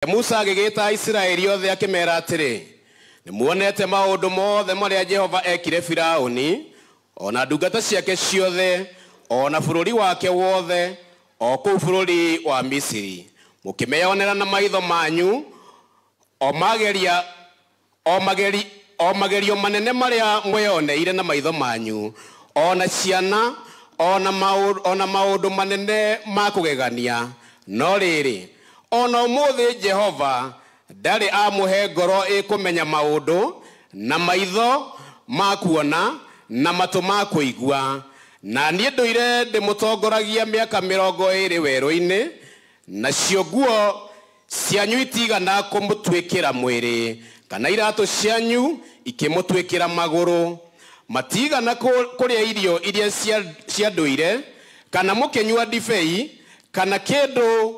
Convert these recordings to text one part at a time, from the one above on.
Musa agĩgĩta Isiraeli othe akĩmeera atĩrĩ, nĩmuonete maũndũ mothe marĩa Jehova ekire Firaũni, o na ndungata ciake ciothe, o na bũrũri wake wothe, o kũu bũrũri wa Misiri. Mũkĩmeyonera na maitho manyu, o mageria o mageri o magerio manene marĩa mweyoneire na maitho manyu, o na ciana, o na maũndũ manene ma kũgegania. No rĩrĩ, o na ũmũthĩ Jehova ndarĩ amũhe ngoro ĩkũmenya maũndũ, na maitho ma kuona, na matũ ma kũigua. Na niĩ ndũire ndĩmũtongoragia mĩaka 20 werũ-inĩ, nacio nguo cianyu itigana kũmũtuĩkĩra mwĩrĩ, kana iratũ cianyu ikĩmũtuĩkĩra magũrũ. Matigana kũrĩa irio iria cia ndũire, kana mũkĩnyua ndibei, kana kĩndũ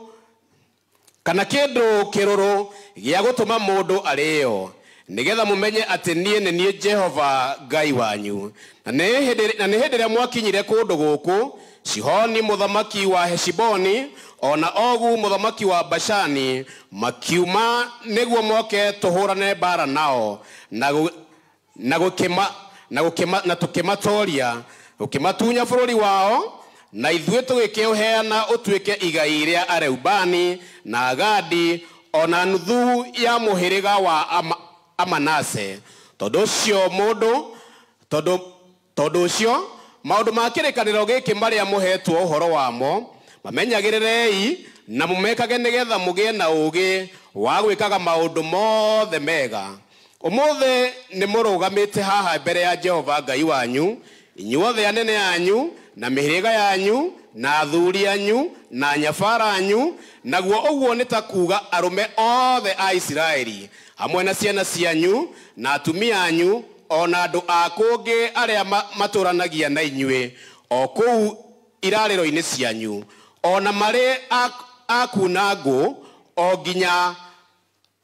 kĩrũrũ gĩa gũtũma mũndũ arĩĩo, nĩgetha mũmenye atĩ niĩ nĩ niĩ Jehova Ngai wanyu. Na nĩ hĩndĩ ĩrĩa mwakinyire kũndũ gũkũ, Sihoni mũthamaki wa Heshiboni o na Ogu mũthamaki wa Bashani makiuma nĩguo moke tũhũrane mbaara nao, na tũkĩmatooria, tũkĩmatunya bũrũri wao, na ithuĩ tũgĩkĩũheana ũtuĩke igai rĩa Areubani na Agadi o na nuthu ya mũhĩrĩga wa Amanase. Tondũ ũcio maũndũ ma kĩrĩkanĩro gĩkĩ marĩa mũhetwo ũhoro wamo mamenyagĩrĩrei na mũmekage, nĩgetha mũgĩe na ũũgĩ wa gwĩkaga maũndũ mothe mega. Ũmũthĩ nĩmũrũgamĩte haha mbere ya Jehova Ngai wanyu, inyuothe anene anyu, na mĩhĩrĩga yanyu, na athuri anyu, na nyabara anyu, naguo ũguo nĩ ta kuuga arũme othe a Isiraeli, hamwe na ciana cianyu, na atumia anyu, o na andũ a kũngĩ arĩa matũranagia na inyuĩ, o kũu irarĩro-inĩ cianyu, o na marĩ a kuuna ngũ, o nginya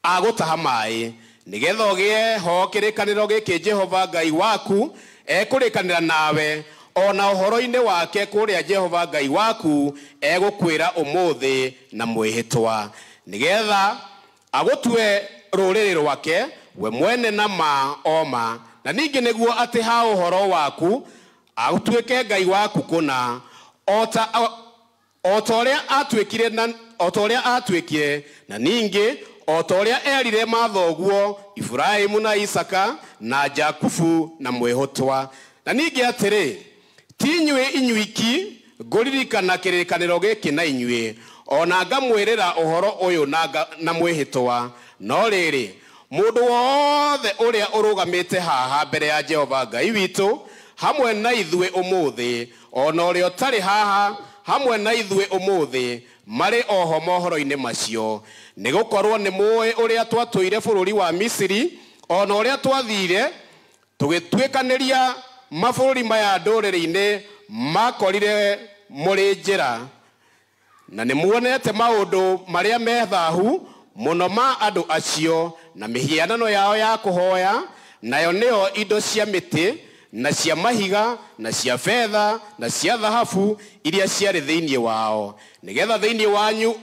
a gũtaha maĩ, nĩgetha ũgĩe ho kĩrĩkanĩro gĩkĩ Jehova Ngai waku ekũrĩkanĩra nawe, o na ũhoro-inĩ wake kũrĩa Jehova Ngai waku egũkwĩra ũmũthĩ na mwĩhĩtwa, nĩgetha agũtue rũrĩrĩ rwake we mwene na ma o ma, na ningĩ nĩguo atĩ ha ũhoro waku agũtuĩke Ngai waku kũna, o ta ũrĩa atuĩkire, na ningĩ o ta ũrĩa erire mathoguo Iburahĩmu na Isaka na Jakubu na mwĩhũtwa. Na ningĩ atĩrĩ, ti inyuĩ inyuiki ngũririkana kĩrĩkanĩro gĩkĩ na inyuĩ, o na ngamwĩrĩra ũhoro ũyũ na mwĩhĩtwa. No rĩrĩ, mũndũ wothe ũrĩa ũrũgamĩte haha mbere ya Jehova Ngai witũ hamwe na ithuĩ ũmũthĩ, o na ũrĩa ũtarĩ haha hamwe na ithuĩ ũmũthĩ, marĩ oho mohoro-inĩ macio. Nĩgũkorwo nĩmũũĩ ũrĩa twatũire bũrũri wa Misiri, o na ũrĩa twathire tũgĩtuĩkanĩria mabũrũri maya ndũrĩrĩ-inĩ makorire mũrĩ njĩra. Na nĩmuonete maũndũ marĩa me thaahu mũno ma andũ acio, na mĩhianano yao ya kũhoya, nayo nĩyo indo cia mĩtĩ, na cia mahiga, na cia betha, na cia thahabu iria ciarĩ thĩinĩ wao, nĩgetha thĩinĩ wanyu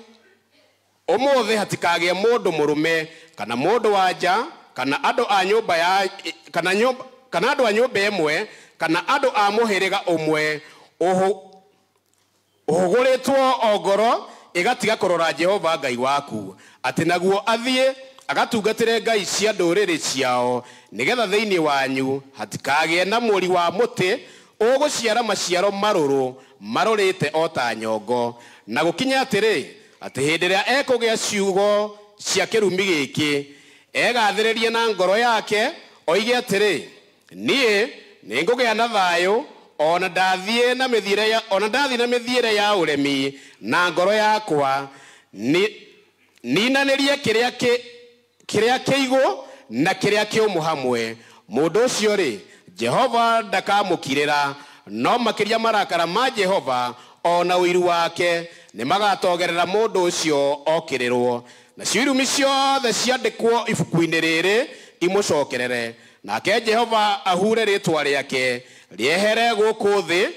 ũmũthĩ hatikagĩe mũndũ mũrũme kana mũndũ wa nja, kana andũ a nyũmba ya kana andũ a nyũmba ĩmwe, kana andũ a mũhĩrĩga ũmwe ũhũgũrĩtwo o ngoro ĩgatiga kũrora Jehova Ngai waku, atĩ naguo athiĩ agatungatĩre ngai cia ndũrĩrĩ ciao, nĩgetha thĩinĩ wanyu hatikagĩe na mũri wa mũtĩ ũgũciara maciaro marũrũ marũrĩte o ta nyongo. Na gũkinye atĩrĩ, atĩ hĩndĩ ĩrĩa ekũgĩa ciugo cia kĩrumi gĩkĩ, egathĩrĩrie na ngoro yake oige atĩrĩ, niĩ nĩngũgĩa na thayũ, o na ndathiĩ na mĩthiĩre ya ũremi na ngoro yakwa, ninanĩrie kĩrĩa kĩigũ na kĩrĩa kĩũmũ hamwe. Mũndũ ũcio rĩ, Jehova ndakamũkirĩra, no makĩria marakara ma Jehova o na ũiru wake nĩmagatogerera mũndũ ũcio okĩrĩrwo. Nacio irumi ciothe ciandĩkwo ibuku-inĩ rĩrĩ imũcokerere, nake Jehova ahure rĩtwa rĩake rĩehere gũkũ thĩ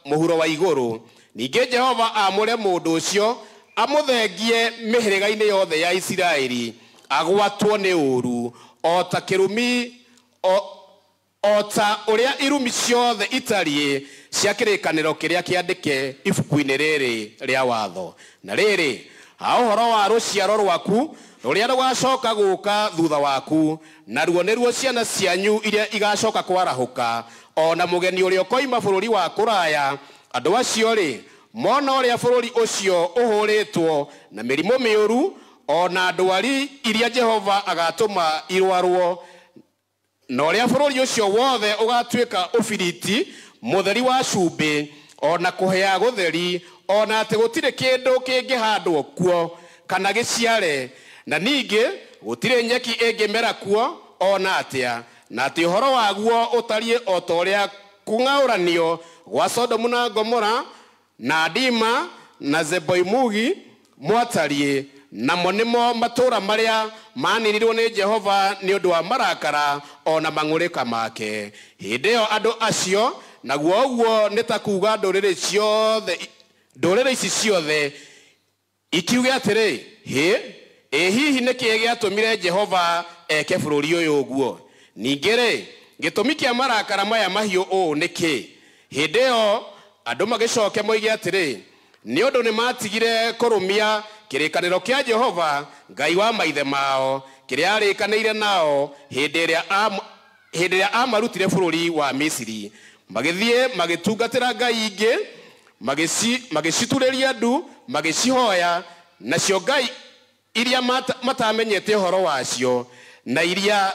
mũhuro wa igũrũ. Ningĩ Jehova amũre mũndũ ũcio Amũthengie mĩhĩrĩga-inĩ yothe ya Isiraeli agwatwo nĩ ũũru o ta kĩrumi o ta ũrĩa irumi ciothe itariĩ cia kĩrĩkanĩro kĩrĩa kĩandĩke ibuku-inĩ rĩrĩ rĩa watho. Na rĩrĩ, ha ũhoro wa rũciaro rwaku rũrĩa rũgacoka gũka thutha waku, naruo nĩruo ciana cianyu iria igacoka kwarahũka, o na mũgeni ũrĩa ũkoima bũrũri wa kũraya, andũ acio rĩ mona ũrĩa bũrũri ũcio ũhũrĩtwo na mĩrimũ mĩũru o na ndwari iria Jehova agatũma irwarwo, na ũrĩa bũrũri ũcio wothe ũgatuĩka ũbiriti mũtheri wa cumbĩ o na kũhĩa gũtheri, o na atĩ gũtirĩ kĩndũ kĩngĩhandwo kuo kana gĩciare, na ningĩ gũtirĩ nyeki ĩngĩmera kuo o na atĩa, na atĩ ũhoro waguo ũtariĩ o ta ũrĩa kũng'aũranio gwa Sodomu na Gomora na Adima na Zeboimugi mwatariĩ, namo nĩmo matũũra marĩa maanirirwo nĩ Jehova nĩ ũndũ wa marakara o na mang'ũrĩka make. Hĩndĩ ĩyo andũ acio, naguo ũguo nĩ ta kuuga ndũrĩrĩ ciothe, ndũrĩrĩ ici ciothe ikiuge atĩrĩ, hĩ, ĩ hihi nĩkĩĩ gĩatũmire Jehova eke bũrũri ũyũ ũguo? Ningĩ rĩ, gĩtũmi kĩa marakara maya mahiũ ũũ nĩkĩ? Hĩndĩ ĩyo andũ magĩcoke moige atĩrĩ, nĩ ũndũ nĩ matigire kũrũmia kĩrĩkanĩro kĩa Jehova Ngai wa maithe mao kĩrĩa arĩkanĩire nao hĩndĩ ĩrĩa amarutire bũrũri wa Misiri. Magĩthiĩ magĩtungatĩra ngai ingĩ, magĩciturĩria ndu, magĩcihoya, nacio ngai iria matamenyete ũhoro wacio na iria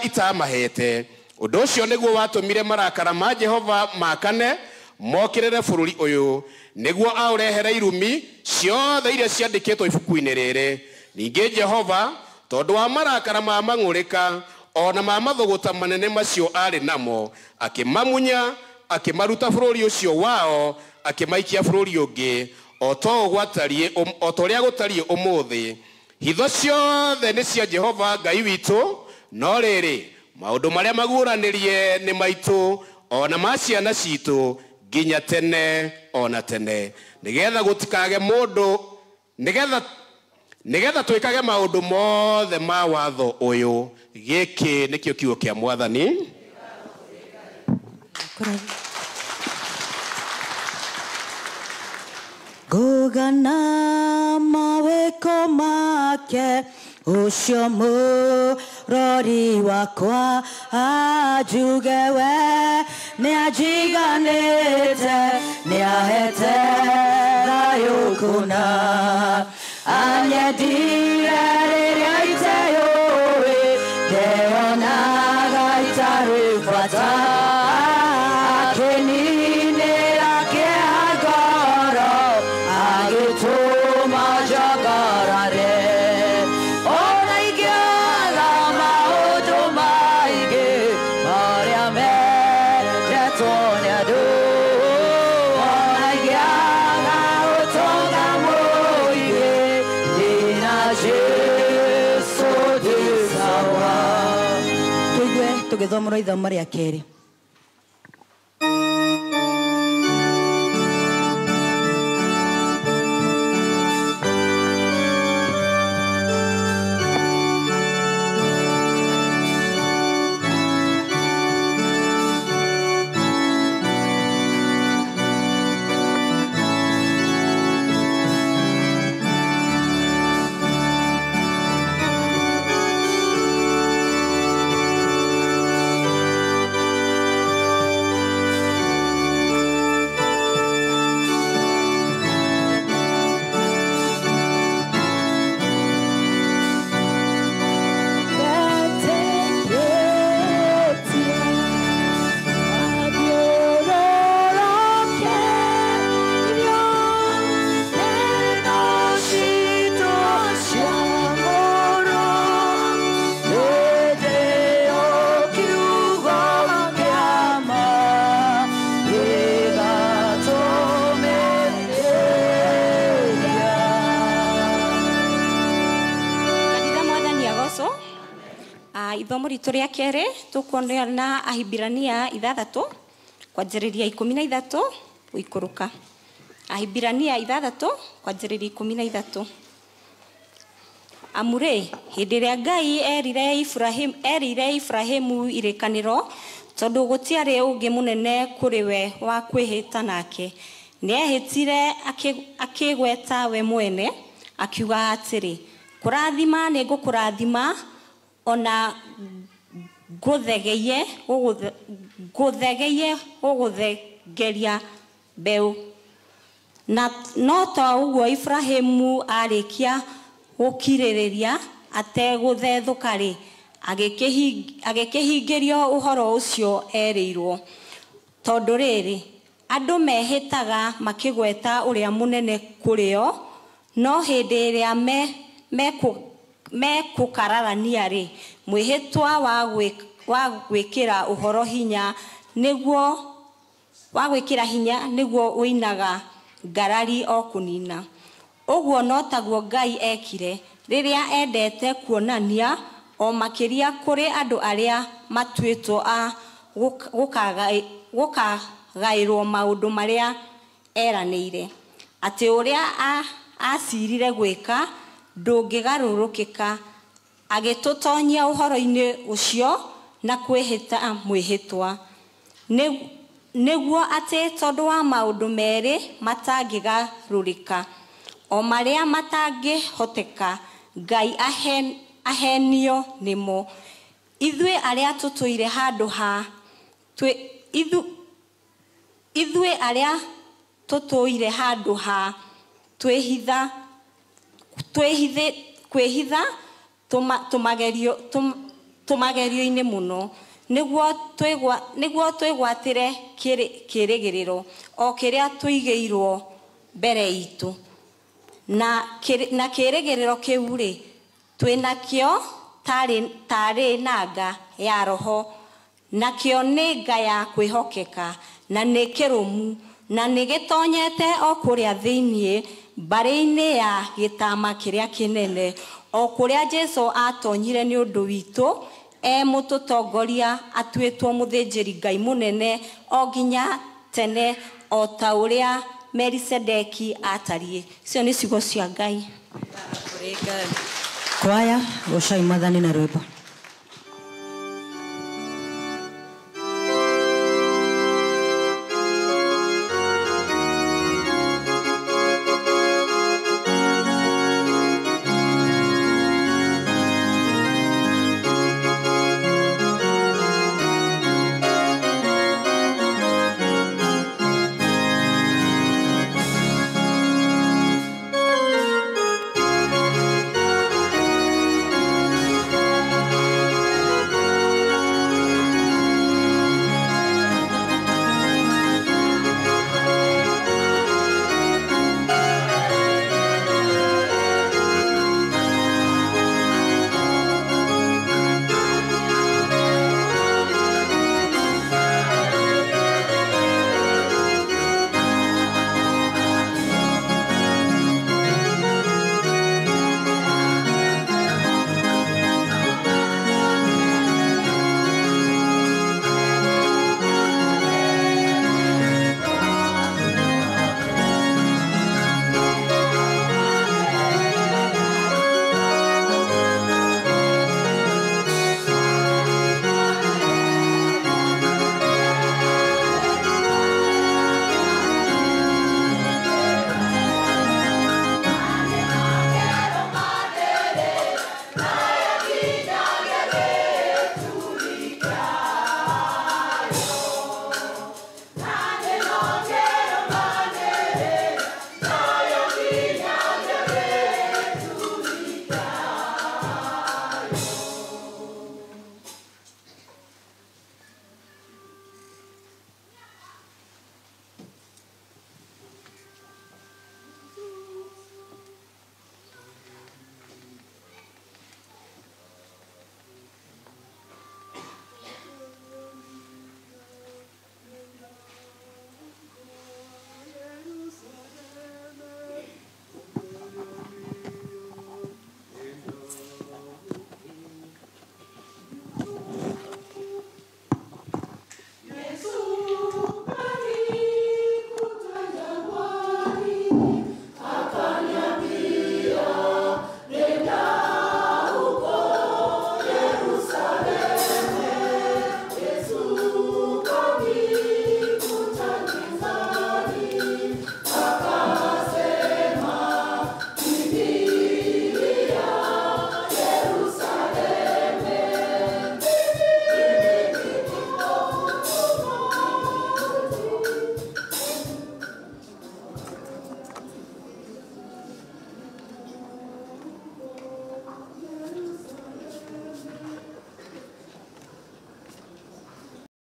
itamahete. Ũndũ ũcio nĩguo watũmire marakara ma Jehova makane mokĩrĩre bũrũri ũyũ, nĩguo aũrehere irumi ciothe iria ciandĩkĩtwo ibuku-inĩ rĩrĩ. Ningĩ Jehova, tondũ wa marakara ma mang'ũrĩka o na ma mathũgũta manene macio arĩ namo, akĩmamunya, akĩmaruta bũrũri ũcio wao, akĩmaikia bũrũri ũngĩ, o ta ũrĩa gũtariĩ ũmũthĩ. Hitho ciothe nĩ cia Jehova Ngai witũ, no rĩrĩ, maũndũ marĩa maguũranĩrie nĩ maitũ o na ma ciana citũ nginya tene o na tene, nĩgetha gũtikage mũndũ, nĩgetha twĩkage maũndũ mothe ma watho ũyũ. Gĩkĩ nĩkĩo kiugo kĩa Mwathani. Ngũgana mawĩko make ũcio mũrori wakwa, anjuge we nĩanjiganĩte, nĩahete thayũ kũna, anyendire rĩrĩa iteyũĩ, ndeonaga itarĩ bata, akĩninĩra kĩeha ngoro, agĩtũma njongarare. Ona ingĩaga maũndũ maingĩ marĩa mendetwo nĩ andũ, ona ingĩaga ũtonga mũingĩ, ndĩna Jesũ ndĩ sawa. Tũigue tũgĩthomerwo ithomo rĩa kerĩ. Ithomo ritũ rĩa kerĩ tũkuona Ahibirania 6 kwanjĩrĩria 13 gũikũrũka. Ahibirania 6 kwanjĩrĩria 13. Amu-rĩ, hĩndĩ ĩrĩa Ngai erire Ibrahimu irĩkanĩro, tondũ gũtiarĩ ũngĩ mũnene kũrĩ we wa kwĩhĩta nake, nĩehĩtire akĩgweta we mwene, akiuga atĩrĩ, kũrathima nĩngũkũrathima, ona ngũthegeye gũgũthengeria mbeũ. Na no ta ũguo Ibrahimu arĩkia gũkirĩrĩria ategũthethũka-rĩ, agĩkĩhingĩrio ũhoro ũcio erĩirwo. Tondũ rĩrĩ, andũ mehĩtaga makĩgweta ũrĩa mũnene kũrĩ o, no hĩndĩ ĩrĩa mekũkararania-rĩ, mwĩhĩtwa wa gwĩkĩra ũhoro hinya nĩguo ũinaga ngarari o kũnina. Ũguo no taguo Ngai ekire rĩrĩa endete kuonania o makĩria kũrĩ andũ arĩa matuĩtwo a gũkagaĩrwo maũndũ marĩa eranĩire, atĩ ũrĩa acirire gwĩka ndũngĩgarũrũkĩka, agĩtũtonyia ũhoro-inĩ ũcio na kwĩhĩta mwĩhĩtwa, nĩguo atĩ tondũ wa maũndũ merĩ matangĩgarũrĩka, o marĩa matangĩhoteka, Ngai ahenio nĩmo. Ithuĩ arĩa tũtũire handũ ha ithuĩ arĩa tũtũire handũ ha kwĩhitha tũmagerio-inĩ mũno, nĩguo twĩgwatĩre kĩĩrĩgĩrĩro o kĩrĩa tũigĩirwo mbere itũ. Na kĩĩrĩgĩrĩro kĩu-rĩ, twĩnakĩo tarĩ nanga ya roho, nakĩo nĩ nga ya kwĩhokeka, na nĩ kĩrũmu, na nĩ gĩtonyete o kũrĩa thĩinĩ mbarĩ-inĩ ya gĩtama kĩrĩa kĩnene, o kũrĩa Jesũ atonyire nĩ ũndũ witũ, e mũtũtongoria atuĩtwo mũthĩnjĩri Ngai mũnene o nginya tene, o ta ũrĩa Melisedeki atariĩ. Icio nĩ ciugo cia Ngai. Kwaya, gocai Mwathani na rwĩmbo.